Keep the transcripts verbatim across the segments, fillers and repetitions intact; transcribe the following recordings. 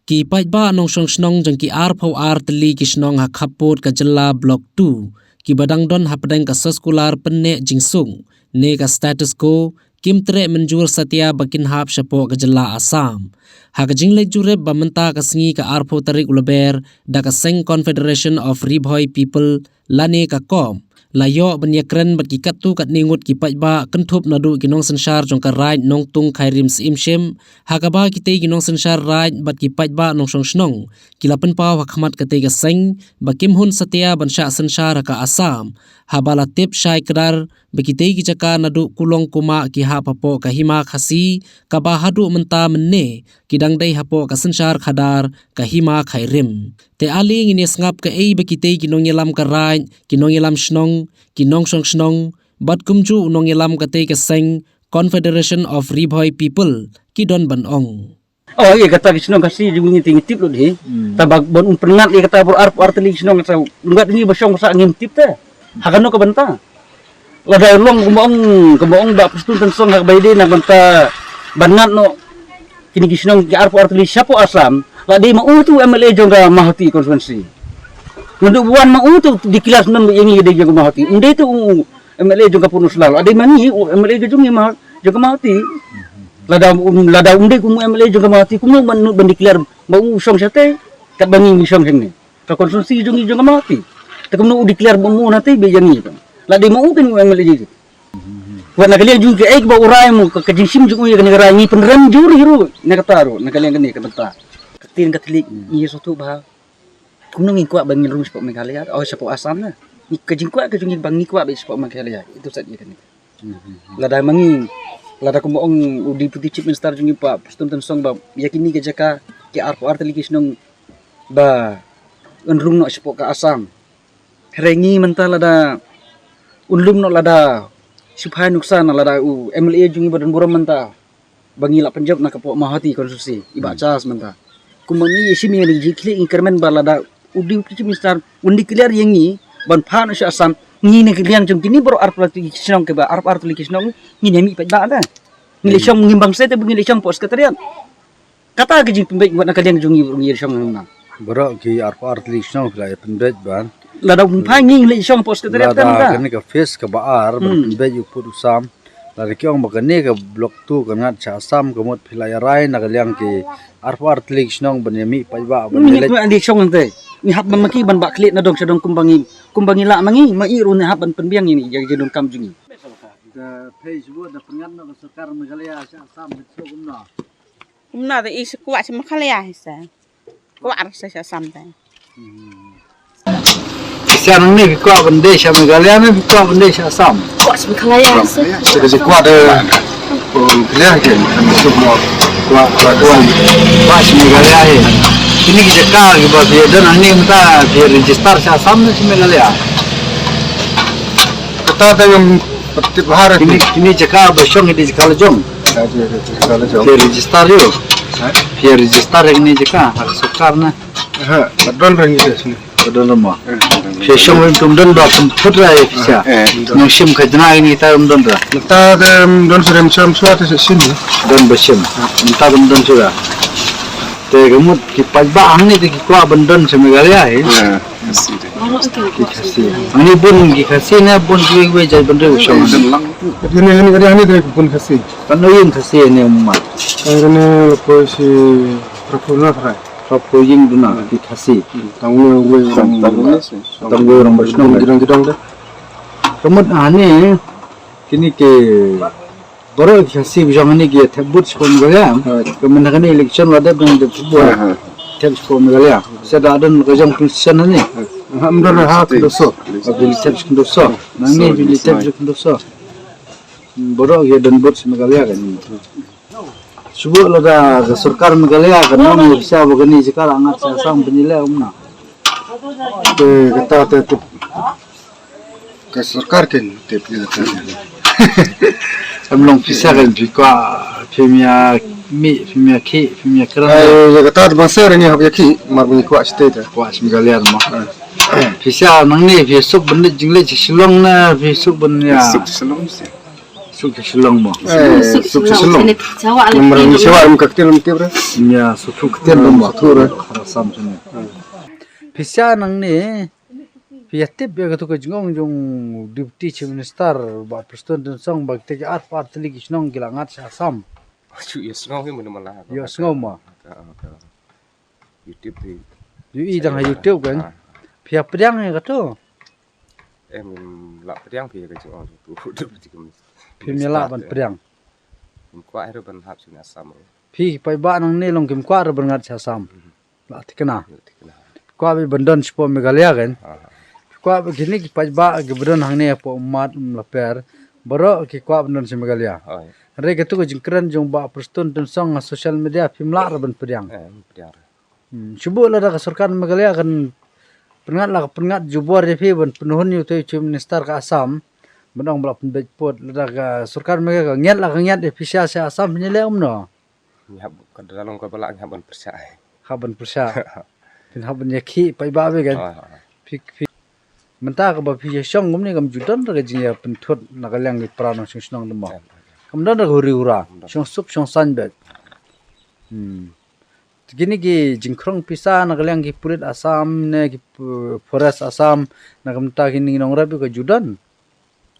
Ki paidbah nongshong shnong jong ki arphew ar tylli ki shnong ha khappud ka jylla Block two, kiba dang don hapdeng ka soskular pynneh jingsuk ne ka status quo, kim treh mynjur satia ba kin hap shapoh ka jylla Assam. Ha ka jingleit jurip ba mynta ka sngi ka arphew tarik u Lber da ka seng Confederation of Ri Bhoi People lane ka CORP, la ïoh ban ïakren bad ki katto katne ngut ki paidbah kynthup naduh ki nongsynshar jong ka Raid Nongtung Khyrim Syiem Shim, ha kaba kitei ki nongsynshar Raid bad ki paidbah nongshong shnong ki la pynpaw ha khmat katei ka seng ba kim hun satia ban shah synshar ha ka Assam, haba la tip shai kdar ba kitei ki jaka naduh Kulong Kumah ki hap hapoh ka Hima Khasi, kaba haduh mynta mynne ki dang dei hapoh ka synshar khadar ka Hima Khyrim. Te ale ngin ïa sngap kaei ba kitei ki nongïalam ka Raid, ki nongïalam shnong, ki nongshong shnong bad kumjuh u nongïalam katei ka seng Confederation of Ri Bhoi People ki don ban ong. Oh, ïa kata ki shnong Khasi jong ngi te ngi tip lut hi. Hmm. Tang ba ban un pynngat ïa kata baroh arphew ar tylli ki shnong, kata ngat ngi ba shong ba sah ngim tip te. Ha kano ka bynta? Lada long kumba ong, kumba ong Bah Prestone Tynsong ha kaba ïadei na ka bynta ban ngat noh kine ki shnong ki arphew ar tylli shapoh Assam, la dei ma u te u MLA jong ka Mawhati constituency. Naduh ba wan ma u te u declare shnong ba ïa ngi dei jong ka Mawhati. Um dei te u MLA jong ka Pynursla, la dei ma ngi u MLA ka jong ngi ma, jong ka Mawhati. Lada um, lada um dei kum u MLA jong ka Mawhati, kumno ban, ban declare ba u shong shatei, katba ngi ngi shong hangne. Ka constituency jong ngi jong ka Mawhati. Te kumno u declare ba u mon hati ba ïa ngi. La dei ma u te u MLA jong ngi. Wat na ka liang jong kaei kaba u rai mo, ka, ka jingshim jong u ïa kane ka rai ngi pynrem jur hi ruh. Na kata ruh, na ka liang kane ka bynta. Ka ktien ka thylliej ngi ïa sngewthuh ba kumno ngi kwah ba ngin rung shapoh Meghalaya, oh, shapoh Assam na. Ngi, ka jingkwah ka jong ngi ba ngi kwah ba shapoh Meghalaya. Itu sat ïa kane. Lada ma ngi, lada kumba ong u Deputy Chief Minister jong ngi Bah Prestone Tynsong ba ïa kine ki jaka ki arphew ar tylli ki shnong ba yn rung noh shapoh ka Assam. Hynrei ngi mynta lada un lum noh lada shu phai nuksa na lada u MLA jong ngi ba don burom mynta ba ngi la pynjop na ka poh Mawhati constituency, i Bah Charles mynta. Kumba ngi ïa shim ïa ngi jingkylli ngi kyrmen ba lada u Deputy Chief Minister un declare ïa ngi ban phah noh sha Assam, ngi na ka liang jong kine baroh arphew ar tylli ki shnong kiba arphew ar tylli ki shnong ngin ïa mih paidbah te. Ngi leit shong ngim bang seh te ba ngi leit shong poh secretariat. Kata ka jingpynbeit wat na ka liang jong ngi ruh ngi leit shong hangne. Baroh ki arphew ar tylli ki shnong phi la ïa pynbeit ban. Lada um phai ngi leit shong poh secretariat te mynta. Lada kane ka phase kaba ar ban pynbeit ïa u pud u sam. Lada ki ong ba kane ka Block two kan ngat sha Assam, ka mut phi la ïa rai na ka liang ki arphew ar tylli ki shnong ban ïa mih paidbah ban ïa leit. Ngi leit shong hangtei. Ngi hap ban ma ki ban bah khlieh na dong sha dong kumba ngi, kumba ngi lah ma ngi, ma i ruh ngi hap ban pynbiang ïa ngi ïa ka jingdonkam jong ngi. Da phase one da pynngat noh ka sorkar Meghalaya sha Assam, bit suk kumno? Kumno da i sa kwah sha Meghalaya hi sa. Kwah ar sa sha Assam da. Sa nangne phi kwah ban dei sha Meghalaya ne phi kwah ban dei sha Assam? Kwah sha Meghalaya hi sa. Sa ka kwah da Meghalaya ke. Kwah, kwah, kwah. Kwah sha Meghalaya hi. Kine ki jaka kiba phi don hangne mynta phi register sha Assam ne sha Meghalaya? Kata ta ngam tip bha. Kine, kine jaka ba shong, kine jaka la jong. Phi register ïa u? Ha? Phi register ïa kine jaka ha ka sorkar ne? Ha, ba don rangi de sini. Ba don mo. Phi shong ïa u, ym don ba pynput ra ïa phi sha. Nongshim khajna ïa ngi ta ym don ra. Ta de ym don shuh, ym shim shuh te sini. Don ba shim. Mynta ym don shuh ra. Te ka mut ki paidbah hangne te ki kwah ban don sha Meghalaya hi. Ki Khasi. Hangne bun ki Khasi ne bun kiwei kiwei jait bynriew shong hangne. Hangne, hangne, hangne de bun Khasi. Katno ïing Khasi hangne ummat? Hangne la poi shi arphew na trai. Arphew ïing duna ki Khasi. Tang uwei uwei orang. Tang uwei orang ba shnong. Kidang kidang de. Ka mut hangne kine ki baroh ki Khasi ba shong hangne ki ïa thep vote shapoh Meghalaya. Ka mynta kane election la dep dang dep thep vote. Thep shapoh Meghalaya. Sa da don ka jong constitution hangne. Ym don ha Khyndaw So. Ba phi thep Khyndaw So. Nangne phi thep Khyndaw So. Baroh ki ïa don vote sha Meghalaya kane. Shu buh lada ka sorkar Meghalaya kan ong ïa pisa ba kane jaka la ngat sha Assam, phin ïaleh kumno? Te kata te tip ka sorkar kin tip ïa kata. Em long pisa kan phi kwah, phim ïa mih, phim ïa khih, phim ïa kren. Ai, ïa kata te ba seh ngi hap ïa khih, mar ba ngi kwah state te. Kwah sha Meghalaya mo. Pisa nangne phi suk ban leit jingleit sha Shillong ne phi suk ban ïa. Suk Shillong seh. Suk Shillong mo. Eh, suk Shillong. Namar ni sewa ram ka ktien ram tip re. Ya, suk suk ktien ram mo. Suk re. Assam sini. Pisa nang ni. Pia tip ya katu ka jingong jong Deputy Chief Minister Bah Prestone Tynsong ba kita ki arphew ar tylli ki shnong ki la ngat sha Assam. Chu ya sngew hi mun mala. Ya sngew ma. Ka, ka. YouTube hi. Yu i dang ha YouTube kan. Ah. Pia pdiang ya katu. Em la pdiang pia ka jingong tu. Pia mia la ban pdiang. Kim kwah ru ban hap sini Assam. Phi paidbah nang ni long kim kwah ru ban ngat sha Assam. La thikna. Kwah bi ban don shapoh Meghalaya kan. Kwah bi kini ki paidbah ki ba don hangne hapoh Ummat, Umlaper. Baroh ki kwah ban don sha Meghalaya. Re katu ka jingkren jong Bah Prestone Tynsong ha social media phim lah ra ban pdiang. Hmm, shu buh lada ka sorkar Meghalaya kan pynngat la ka pynngat jubor ïa phi ban pynhun ïa utai u Chief Minister ka Assam. Ban ong ba la pynbeit pud lada ka sorkar Meghalaya ka ngiat la ka ngiat ïa phi sha sha Assam phin ïaleh kumno. Ngi hap ka da long ka ba la ngi hap ban pyrshah. Hap ban pyrshah. Phin hap ban ïakhih paidbah bha kan. Phi phi mynta kaba phi ïa shong kumne kam ju don da ka jingïapynthut na ka liang ki para nongshong shnong dei mo. Kam don da ka huri hura. Shong suk shong saiñ beit. Hmm. Kine ki jingkhrong pisa na ka liang ki pulit Assam ne ki forest Assam na ka bynta kine ki nongrep ka ju don.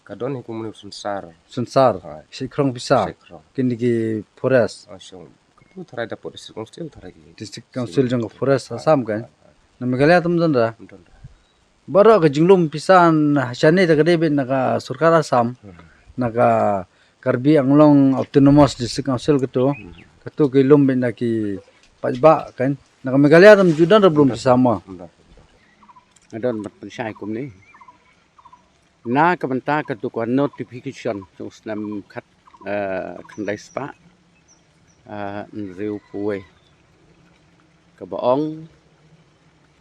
Ka don hi kumne u Sunsar. Sunsar. Shi khrong pisa. Kine ki forest. Ka tu tharai da pud district council tharai ki. District council jong ka forest Assam kan. Na Meghalaya tam don da. Baroh ka jinglum pisa shane ta ka dei beit na ka sorkar Assam. Na ka Karbi Anglong Autonomous District Council katu. Katu ki lum beit na ki paidbah kan. Na ka Meghalaya tam ju don da blum pisa mo. Nga don ban pynshai kumne. Na ka bynta katu ka notification jong snem khat, eh, khyndai spah, eh, hynriewphew wei. Kaba ong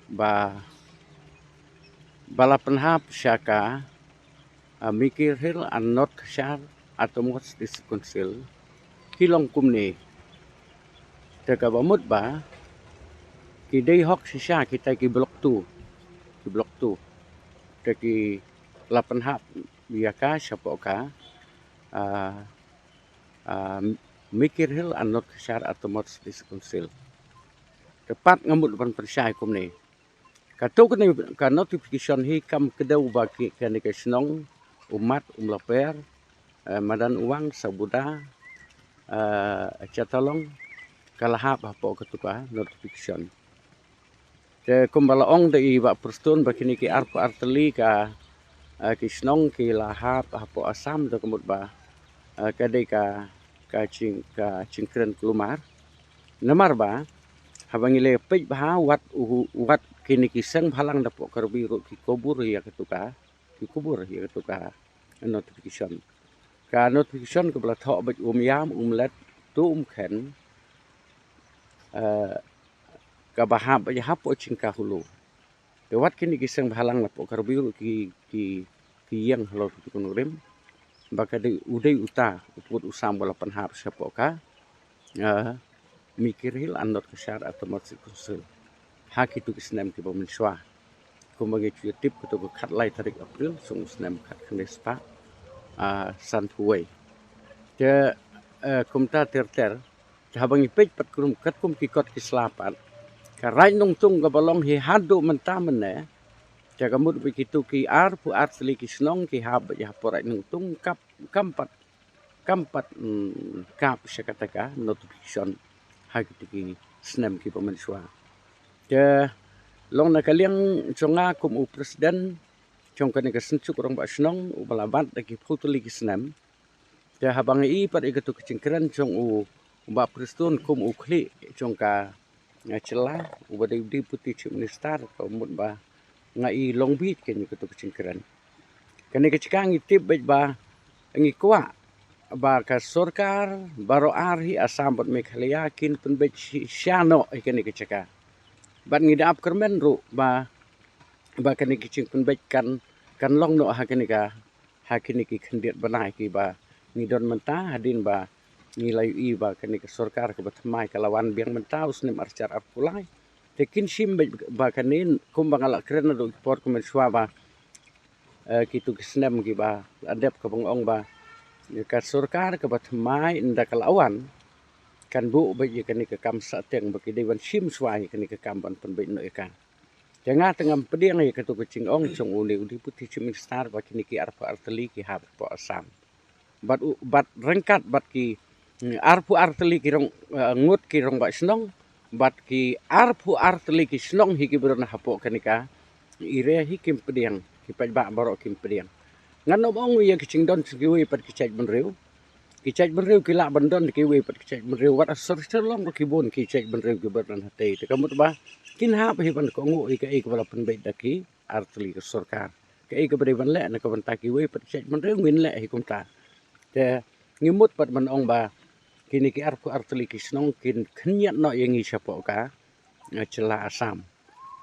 ba, ba la pynhap sha ka, eh, Mikir Hill and North Cachar Autonomous District Council ki long kumne. Te kaba mut ba ki dei hok shisha kita ki block two. Ki block two. Te ki la pynhap ïa ka shapoh ka, ah, ah, Mikir Hill and North Cachar Autonomous District Council. Te pat nga mut ban pynshai kumne. Katu kane ka notification hi kam kdew ba ki kane ka shnong Ummat, Umlaper, eh, Madan Uwang, Sabuda, eh, Chatalong, ka la hap hapoh katu ka notification. Te kumba la ong da i Bah Prestone ba kine ki arphew ar tylli ka, eh, ki shnong ki la hap hapoh Assam da ka mut ba, eh, ka dei ka, ka jing, ka jingkren kulmar. Namar ba haba ngi leh peit bha wat u, wat kine ki seng bhalang da poh Karbi ruh ki kubur ïa katu ka, ki kubur ïa katu ka notification. Ka notification kaba la thoh bad um ïam um let tu um khen, eh, kaba hap bad hapoh jingka hulu. Te wat kine ki seng bhalang na poh Karbi ruh ki, ki, ki ïeng halor katu ka nongrim. Ba ka dei u dei uta u pud u sam ba la pynhap shapoh ka, eh, Mikir Hill and North Cachar Autonomous Council. Ha kitu ki snem kiba mynshuwa. Kumba ngi ju tip katu ka khatlai tarik April song u snem khatkhyndai spah, ah, sanphew wei. Te, eh, kumta ter ter. Te haba ngi peit pat kum katkum ki kot ki sla pat. Ka Raid Nongtung kaba long hi haduh mynta mynne. Te ka mut ba kitu ki arphew ar tylli ki shnong ki hap ba ïa hapoh Raid Nongtung kap kam pat, kam pat, mm, kap sha kata ka notification ha kitu ki snem kiba mynshuwa. Te long na ka liang jong nga kum u president jong kane ka synjuk rangbah shnong uba la bat da ki phew tylli ki snem. Te haba nga i pat ïa katu ka jingkren jong u Bah Prestone kum u khlieh jong ka, eh, jylla uba dei u Deputy Chief Minister ka mut ba nga i long beit kane katu ka jingkren. Kane ka jaka ngi tip beit ba ngi kwah ba ka sorkar baroh ar hi Assam bad Meghalaya kin pynbeit shisha noh ïa kane ka jaka. Bad ngi da ap kyrmen ruh ba, ba kane ka jingpynbeit kan, kan long noh ha kane ka, ha kine ki khyndiat bnai kiba ngi don mynta hadien ba ngi la ïohi ba kane ka sorkar kaba thymmai ka la wan biang mynta u snem arhajar arphew lai. Te kin shim beit ba kane kumba nga la kren naduh ki por kumne shuwa ba, eh, kitu ki snem kiba la dep kaba nga ong ba Ïa ka sorkar kaba thymmai ynda ka la wan, kan buh beit ïa kane ka kam sahteng ba ki dei ban shim shuwa ïa kane ka kam ban pynbeit noh ïa ka. Te nga te ngam pdiang ïa kato ka jingong jong une u Deputy Chief Minister ba kine ki arphew artylli ki hap hapoh Assam. Bad u, bad ryngkat bad ki, mm, arphew artylli ki rong, eh, ngut ki rangbah shnong, bad ki arphew artylli ki shnong hi kiba don hapoh kane ka area hi kim pdiang, ki paidbah baroh kim pdiang. Ngan ym ong ïa ki jingdon jong kiwei pat ki jaitbynriew. Ki jaitbynriew ki lah ban don kiwei pat ki jaitbynriew, wat ha Sor Shillong ruh ki bun ki jaitbynriew kiba don hatei. Te ka mut ba kin hap hi ban kohnguh ïa kaei kaba la pynbeit da ki artylli ka sorkar. Kaei kaba dei ban leh na ka bynta kiwei pat ki jaitbynriew ngin leh hi kumta. Te ngi mut pat ban ong ba kine ki arphew artylli ki shnong kin khynñiat noh ïa ngi shapoh ka, eh, jylla Assam.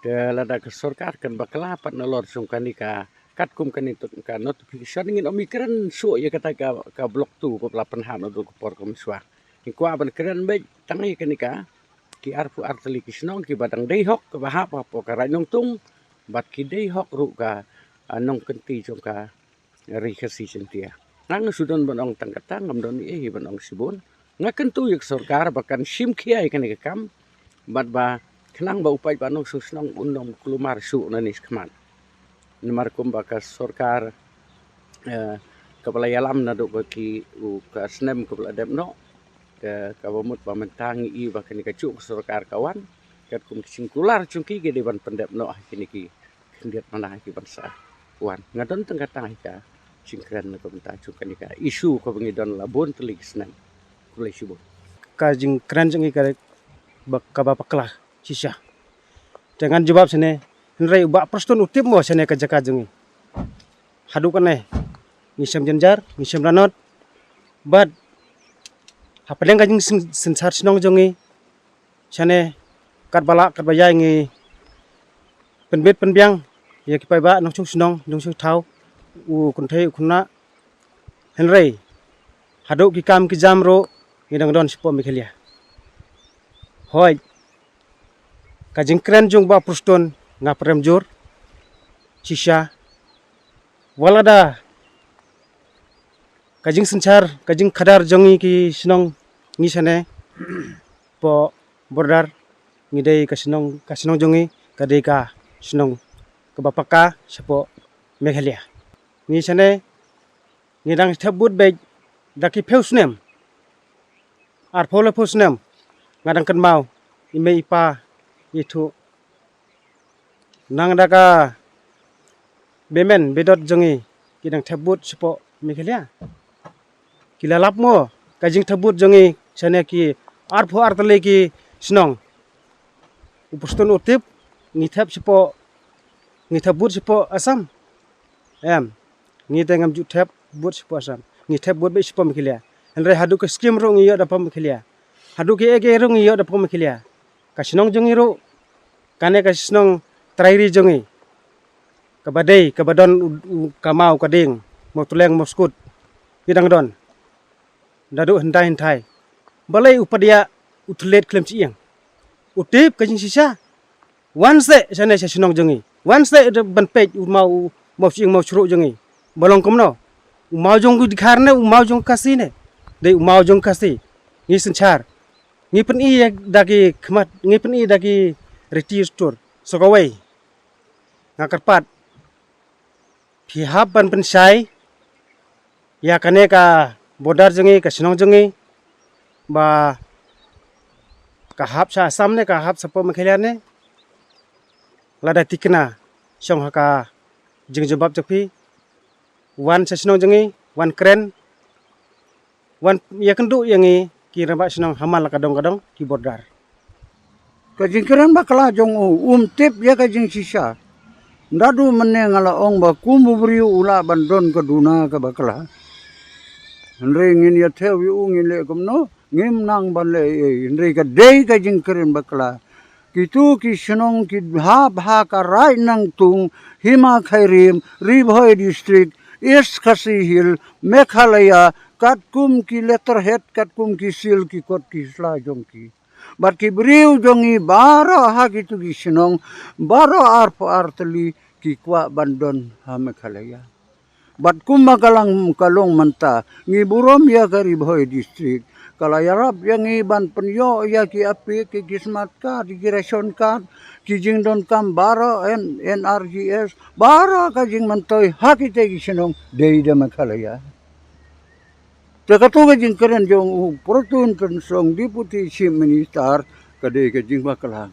Te lada ka sorkar kan bakla pat nalor jong kane ka, katkum kane ka notification, ngin ym kren shuh ïa kata ka, ka block two kaba la pynhap naduh ka por ka mynshuwa. Ngi kwah ban kren beit tang ïa kane ka, ki arphew artylli ki shnong kiba dang dei hok, kiba hap hapoh ka Raid Nongtung, bad ki dei hok ruh ka, ah, nongkynti jong ka Ri Khasi Jaiñtia. Nga ngam shu don ban ong tang kata, ngam don ei ei ban ong shibun. Nga kyntu ïa ka sorkar ba kan shim khia ïa kane ka kam, bad ba khnang ba u paidbah nongshong shnong un ym kulmar shuh nangne shakhmat. Namar kumba ka sorkar, eh, kaba la ïalam naduh ka ki u ka snem kaba la dep noh, ka, kaba mut ba mynta ngi i ba kane kajuh ka sorkar ka wan, katkum ki jingkular jong ki ki dei ban pyndep noh ha kine ki khyndiat mynta ki ban sa wan. Nga don tang kata hi ka jingkren na ka bynta jong kane ka issue kaba ngi don la bun tylli ki snem. Khublei shibun. Ka jingkren jong ngi ka, ba, kaba bakla shisha. Te ngan jubab shane, hynrei u Bah Prestone u tip mo shane ka jaka jong ngi. Haduh kane ngi shem jynjar, ngi shem lanot. Bad hapdeng ka jingsyn-, synshar shnong jong ngi, shane katba lah katba ïai ngi pynbit pynbiang ïa ki paidbah nongshong shnong, nongshong thaw, u kynthei u khynnah. Hynrei haduh ki kam ki jam ruh ngi dang don shapoh Meghalaya. Hooid, ka jingkren jong Bah Prestone nga pyrem jur shisha. Wat lada ka jingsynshar, ka jingkhadar jong ngi ki shnong ngi shane poh border, ngi dei ka shnong, ka shnong jong ngi ka dei ka shnong kaba paka shapoh Meghalaya. Ngi shane ngi dang thep vote beit da ki phew snem, arphew laiphew snem. Nga dang kynmaw i mei i pa i thuh nang da ka bemen bedot jong ngi ki dang thep vote shapoh Meghalaya. Ki la lap mo ka jingthep vote jong ngi shane ki arphew artylli ki shnong. U Prestone u tip ngi thep shapoh, ngi thep vote shapoh Assam. Em, ngi te ngam ju thep vote shapoh Assam. Ngi thep vote beit shapoh Meghalaya. Hynrei haduh ka scheme ruh ngi ïoh da poh Meghalaya. Haduh kiei kiei ruh ngi ïoh da poh Meghalaya. Ka shnong jong ngi ruh, kane ka shnong trai ri jong ngi, kaba dei, kaba don u, u, ka maw ka dieng, maw tyleng, maw skud, ki dang don. Naduh hyntai hyntai. Balei u Padia u thylliej khlem shyieng? U tip ka jingshisha. Wan seh shane sha shnong jong ngi. Wan seh da ban peit u maw, u maw shyieng maw shruh jong ngi. Ba long kumno? U maw jong u Dkhar ne, u maw jong u Khasi ne? Dei u maw jong u Khasi. Ngi synshar. Ngi pyni ïa da ki khmat, ngi pyni da ki riti stur. Sa kawei, nga kyrpad phi hap ban pynshai ïa kane ka border jong ngi, ka shnong jong ngi, ba ka hap sha Assam ne ka hap shapoh Meghalaya ne. Lada thikna shong ha ka jingjubab jong phi, wan sha shnong jong ngi, wan kren, wan ïakynduh ïa ngi ki rangbah shnong ha man la ka dong ka dong ki border. Ka jingkren bakla jong u, um tip ïa ka jingshisha. Naduh mynne nga la ong ba kum u briew u lah ban don ka duna ka bakla. Hynrei ngin ïa thew ïa u, ngin leh kumno? Ngim nang ban leh ei ei, hynrei ka dei ka jingkren bakla. Kitu ki shnong ki hap ha ka Raid Nongtung, Hima Khyrim, Ri Bhoi District, East Khasi Hills, Meghalaya, katkum ki letterhead, katkum ki seal, ki kot ki sla jong ki. Bad ki briew jong ngi baroh ha kitu ki shnong, baroh arphew artylli ki kwah ban don ha Meghalaya. Bad kumba ka long ka long mynta, ngi burom ïa ka Ri Bhoi District. Ka la ïarap ïa ngi ban pynïoh ïa ki APK, ki, ki smart card, ki ration card, ki jingdonkam baroh, N-, NREGS, baroh ka jingmyntoi ha kita ki shnong dei da Meghalaya. Te kato ka jingkren jong u Prestone Tynsong, Deputy Chief Minister, ka dei ka jingbakla.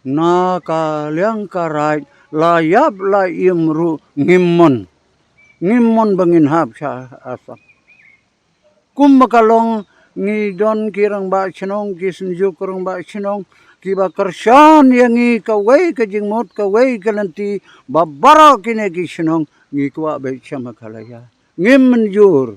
Na ka liang ka raid, la ïap la im ruh ngim mon. Ngim mon ba ngin hap sha Assam. Kumba ka long, ngi don ki rangbah shnong, ki synjuk rangbah shnong, kiba kyrshan ïa ngi kawei ka jingmut, kawei ka lynti, ba baroh kine ki shnong ngi kwah beit sha Meghalaya. Ngim mynjur.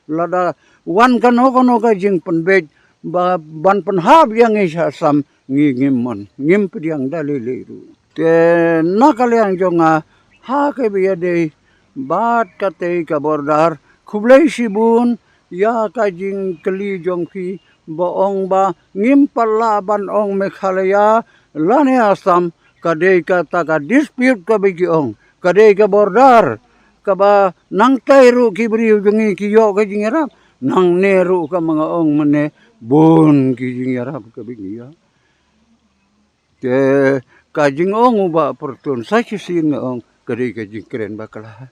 Lada wan kano kano ka jingpynbeit ba ban pynhap ïa ngi sha Assam, ngi ngim mon, ngim pdiang da lei lei ruh. Te na ka liang jong nga, ha kaba ïadei bad katei ka border, khublei shibun ïa ka jingkylli jong phi, ba ong ba ngim pat lah ban ong Meghalaya lane Assam, ka dei kata ka dispute kaba ki ong, ka dei ka border, kaba nangtai ruh ki briew jong ngi ki ïoh ka jingïarap, nangne ruh kaba nga ong mynne, bun ki jingïarap kaba ngi ïoh. Te ka jingong u Bah Prestone, sa shisien nga ong, ka dei ka jingkren bakla.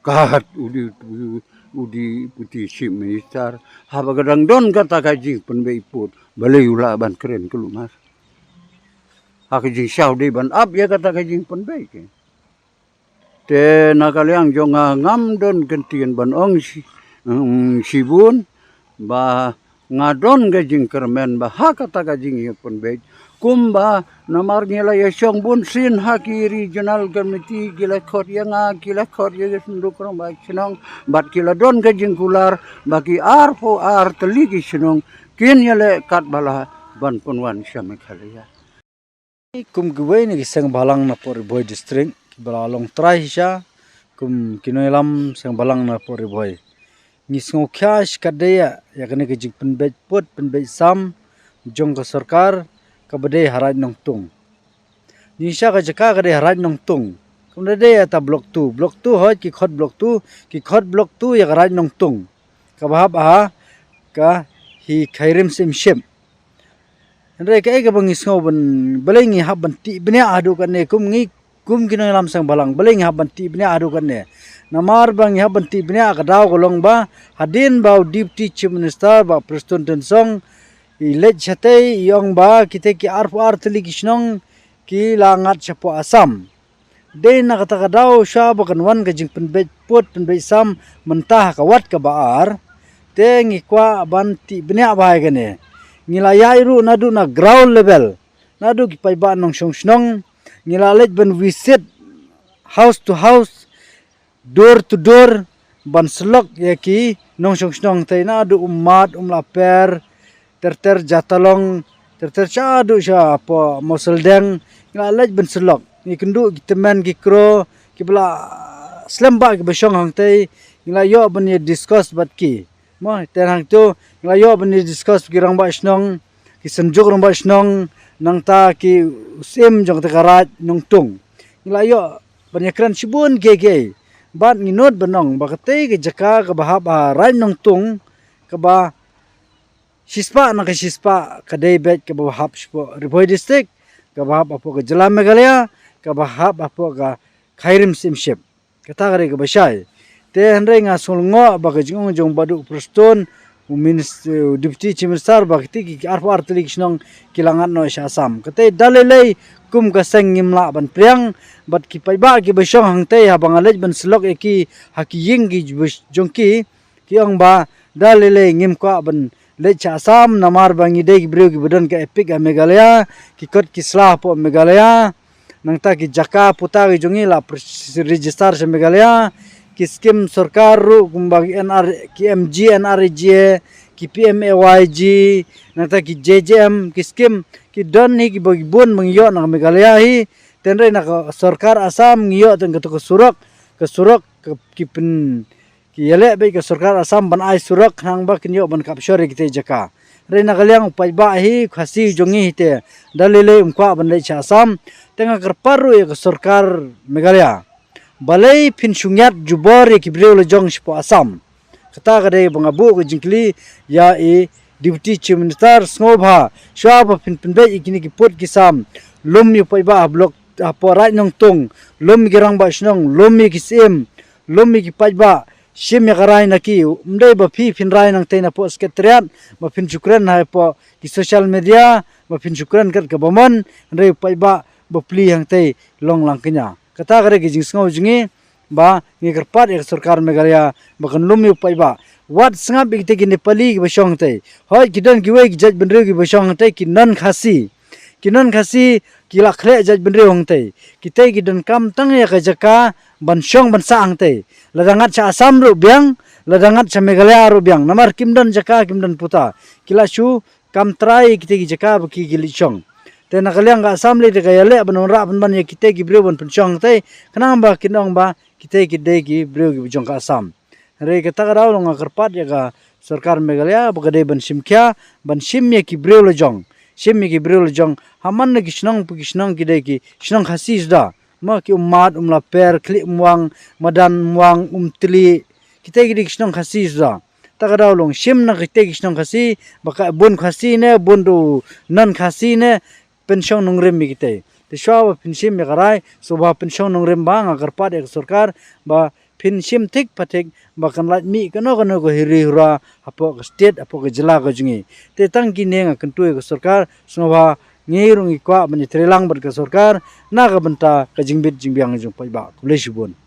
Kat u Deputy, u Deputy Chief Minister, haba ka dang don kata ka jingpynbeit pud, balei u lah ban kren kulmar? Ha ka jingshaw dei ban ap ïa kata ka jingpynbeit. Te na ka liang jong nga ngam don kyntien ban ong shi-, mm, shibun, ba nga don ka jingkyrmen ba ha kata ka jingïapynbeit. Kumba namar ngi la ïashong bun sien ha ki regional committee, ki la khot ïa nga, ki la khot ïa ki synduk rangbah shnong, bad ki la don ka jingkular ba ki arphew ar tylli ki shnong kin ïaleh katba lah ban pynwan sha Meghalaya. Kum kiwei na ki seng bhalang na Port Ribhoi District, kiba la long trai shisha kum ki nongïalam seng bhalang na Port Ribhoi, ngi sngewkhia shikatdei ïa kane ka jingpynbeit pud pynbeit sam jong ka sorkar kaba dei ha Raid Nongtung. Jingshisha ka jaka ka dei ha Raid Nongtung. Kumta dei ïa ta Block two. Block two hooid ki khot Block two, ki khot Block two ïa ka Raid Nongtung, kaba hap ha ka hi Khyrim Syiemship. Hynrei kaei kaba ngi sngew ban, balei ngi hap ban tih bniah haduh katne kum ngi, kum ki nongïalam seng bhalang, balei ngi hap ban tih bniah haduh katne? Namar ba ngi hap ban tih bniah ka daw ka long ba hadien ba u Deputy Chief Minister Bah Prestone Tynsong i leit shatei, i ong ba kitei ki arphew ar tylli ki shnong ki la ngat shapoh Assam. Dei na kata ka daw shuwa ba kan wan ka jingpynbeit pud pynbeit sam mynta ha ka wat kaba ar, te ngi kwah ban tih bniah bha ïa kane. Ngi la ïaid ruh naduh na ground level, naduh ki paidbah nongshong shnong, ngi la leit ban visit house to house, door to door, ban syllok ïa ki nongshong shnong, te naduh Ummat, Umlaper, ter ter Jatalong, ter ter shaduh shapoh Mawsyldeng, ngi la leit ban syllok. Ngi kynduh ki tymmen ki kro, kiba la slem bha kiba shong hangtei, ngi la ïoh ban ïa discuss bad ki. Mo, te hangto, ngi la ïoh ban ïa discuss ki rangbah shnong, ki synjuk rangbah shnong, nangta ki u syiem jong kata ka Raid Nongtung. Ngi la ïoh ban ïakren shibun kiei kiei. Bad ngi nud ban ong ba katei ka jaka kaba hap ha Raid Nongtung, kaba shispah na ka shispah ka dei beit kaba hap shapoh Ri Bhoi District, kaba hap hapoh ka jylla Meghalaya, kaba hap hapoh ka Khyrim Syiemship. Kata ka dei kaba shai. Te hynrei nga sngew lyngngoh ba ka jingong jong Bah Prestone, u minis-, u Deputy Chief Minister, ba kitei ki arphew ar tylli ki shnong ki la ngat noh sha Assam. Katei da lei lei kum ka seng ngim lah ban pdiang, bad ki paidbah kiba shong hangtei haba nga leit ban syllok ïa ki ha ki ïing ki jong ki, ki ong ba da lei lei ngim kwah ban leit sha Assam namar ba ngi dei ki briew kiba don ka APK ha Meghalaya, ki kot ki sla hapoh Meghalaya. Nangta ki jaka puta ki jong ngi la pres-, register sha Meghalaya, ki skim sorkar ruh kumba ki NR, ki MGNREGA, ki PMAY-G, nangta ki JJM, ki skim ki don hi kiba ki bun ba ngi ïoh na ka Meghalaya hi. Te hynrei na ka sorkar Assam ngi ïoh tang kato ka surok, ka surok ka, ki pyn, ki ïaleh beit ka sorkar Assam ban ai surok khnang ba kin ïoh ban capture ïa kitei jaka. Hynrei na ka liang u paidbah hi, u Khasi jong ngi hi te, da lei lei um kwah ban leit sha Assam. Te nga kyrpad ruh ïa ka sorkar Meghalaya, Balei phin shu ngiat jubor ïa ki briew la jong shapoh Assam? Kata ka dei ba nga buh ka jingkylli ïa i Deputy Chief Minister, sngewbha shuwa ba phin pynbeit ïa kine ki pud ki sam, lum ïa u paidbah ha block, hapoh Raid Nongtung, lum ïa ki rangbah shnong, lum ïa ki syiem, lum ïa ki paidbah, shim ïa ka rai na ki. Ym dei ba phi phin rai nangtei napoh Secretariat, ba phin shu kren hapoh ki social media, ba phin shu kren kat kaba mon, hynrei u paidbah bapli hangtei long lang kñia. Kata ka dei ka jingsngew jong ngi, ba ngi kyrpad ïa ka sorkar Meghalaya ba kan lum ïa u paidbah. Wat sngap ïa kitei ki Nepali kiba shong hangtei. Hooid, ki don kiwei ki jaitbynriew kiba shong hangtei, ki non Khasi. Ki non Khasi ki la khleh jaitbynriew hangtei. Kitei ki donkam tang ïa ka jaka ban shong ban sah hangtei. Lada ngat sha Assam ruh biang, lada ngat sha Meghalaya ruh biang. Namar kim don jaka, kim don puta. Ki la shu kam trai ïa kitei ki jaka ba ki, ki leit shong. Te na ka liang ka Assam lei te ka ïaleh ban wanrah pynban ïa kitei ki briew ban pynshong hangtei, khnang ba kin ong ba kitei ki dei ki briew kiba jong ka Assam. Hynrei kata ka daw long nga kyrpad ïa ka sorkar Meghalaya ba ka dei ban shim khia, ban shim ïa ki briew la jong. Shim ïa ki briew la jong. Ha man la ki shnong pa ki shnong ki dei ki shnong Khasi suda. Mo, ki Ummat, Umlaper, Khlieh Umwang, Madan Umwang, Umtlieh. Kitei ki dei ki shnong Khasi suda. Ta ka daw long shim na kitei ki shnong Khasi, ba ka bun Khasi ne, bun du non Khasi ne, pynshong nongrim ïa kitei. Te shuwa ba pynshim ïa ka rai, sngewbha pynshong nongrim, ba nga kyrpad ïa ka sorkar ba pynshim thik pa thik, ba kan lait mih kano kano ka hiri hura hapoh ka state, hapoh ka jylla ka jong ngi. Te tang kine nga kyntu ïa ka sorkar, sngewbha ngi ruh ngi kwah ban ïatreilang bad ka sorkar na ka bynta ka jingbit jingbiang jong u paidbah. Khublei shibun.